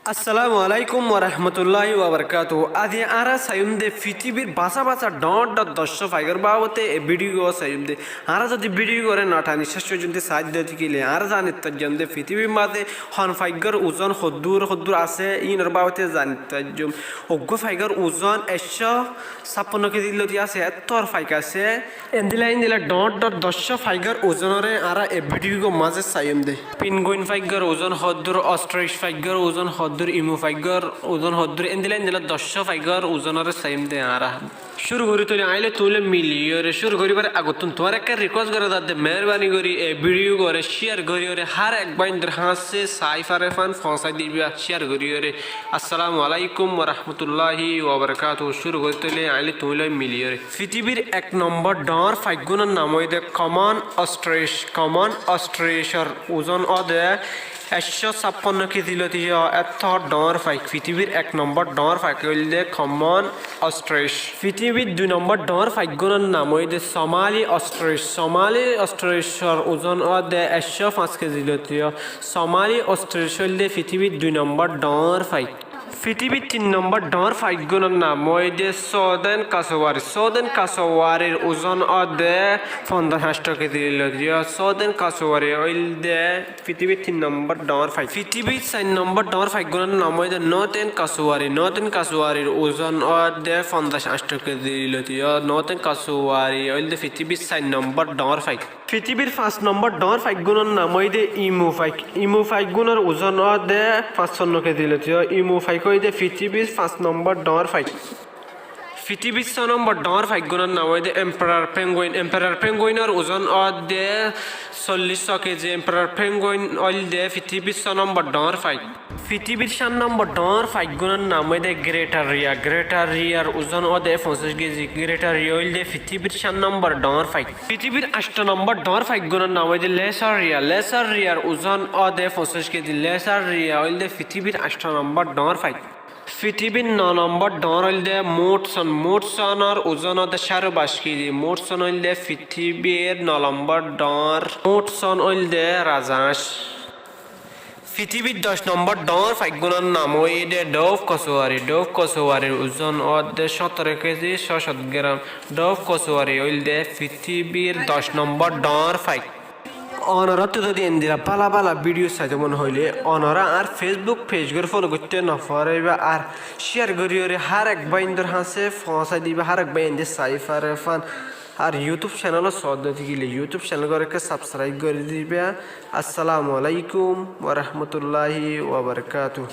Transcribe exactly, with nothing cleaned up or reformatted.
Assalamu alaikum warahmatulláhi wabarakátuhu. Aijja añára saiyúm de fitibir basá basá dhoóñr dhoóñr doccúa faigor babote e bídiyo saiyúm de. Añára zodi bídiyo goré nothani céc foijjonto saái de óile añára zani faijjum de fitibir mazé hon faigor uzon hoddúr hoddúr asé, inor babote zani faijjum. Uggúa faigor uzon ekcó sáppanno kezi lóti asé, ettór faik asé. Endilla endilla dhoóñr dhoóñr doccúa faigor uzonoré añára e bídiyo mazé saiyúm de. Penguin faigor uzon hoddúr, ostrich faigor uzon hoddúr, emu faigor uzon hoddúr, endilla endilla doccúa faigor uzonoré saiyúm de añára. Cúru gorí tóile aññí loi tuñí loi miliyóre. Cúru goríbar agottún tuáñre ekká request gorá zadde, meérbani gorí e bídiyo goré cíyar goríyoré hár ek báindor hañsé saái fare fán foóñsai diba cíyar goríyoré. Assalamu alaikum warahmatulláhi wabarakátuhu. Cúru gorí tóile aññí loi tuñí loi miliyóre. Fitibir ek nombor dhoóñr faiggunor nam óilde komon ostrich. Komon ostrichor uzon óde ekcó sáppanno kezi lóti yó, ettór dhoóñr faik. Fitibir ek nombor dhoóñr faik óilde komon ostrich. Fitibir dui nombor dhoóñr faiggunor nam óilde somali ostrich. Somali ostrichor uzon óde ekcó fañs kezi lóti yó. Somali ostrich óilde fitibir dui nombor dhoóñr faik. Fitibir tin nombor dhoóñr faiggunor nam óilde soden kasuwari. Soden kasuwarir uzon óde fonzac ancto kezi lóti yó. Soden kasuwari óilde fitibir tin nombor dhoóñr faik. Fitibir sair nombor dhoóñr faiggunor nam óilde noten kasuwari. Noten kasuwarir uzon óde fonzac ancto kezi lóti yó. Noten kasuwari óilde fitibir sair nombor dhoóñr faik. Fitibir fañs nombor dhoóñr faiggunor nam óilde emu faik. Emu faiggunor uzon óde fañsfanno kezi lóti yó. Emu faik óilde fitibir fañs nombor dhoóñr faik. Fitibir só nombor dhoóñr faiggunor nam óilde emperor penguin. Emperor penguinor uzon óde sollic só kezi. Emperor penguin óilde fitibir só nombor dhoóñr faik. Fitibir cát nombor dhoóñr faiggunor nam óilde greater rhea. Greater rhear uzon óde foñsíc kezi. Greater rhea óilde fitibir cát nombor dhoóñr faik. Fitibir ancto nombor dhoóñr faiggunor nam óilde lesser rhea. Lesser rhear uzon óde foñsíc kezi. Lesser rhea óilde fitibir ancto nombor dhoóñr faik. Fitibir no nombor dhoóñr óilde mudson. Mudsonor uzon óde cáre baic kezi. Mudson óilde fitibir no nombor dhoóñr. Mudson óilde razaáñc. Fitibir doc nombor dhoóñr faiggunor nam óilde dove kasuwari. Dove kasuwarir uzon óde cótoro kezi só cót gram. Dove kasuwari óilde fitibir doc nombor dhoóñr faik. Onoráttu zodi endilla bála bála bídiyo saito mone hoilé onorá añár Facebook page gán follow goitté no foóriba ar share goríyoré hár ek báindor hañsé foóñsai diba, hár ek báinde sai fare fán. Ar YouTube channel ot soódde óile YouTube channel gán ekká subscribe gorí diba. Assalamu alaikum warahmatulláhi wabarakátuhu.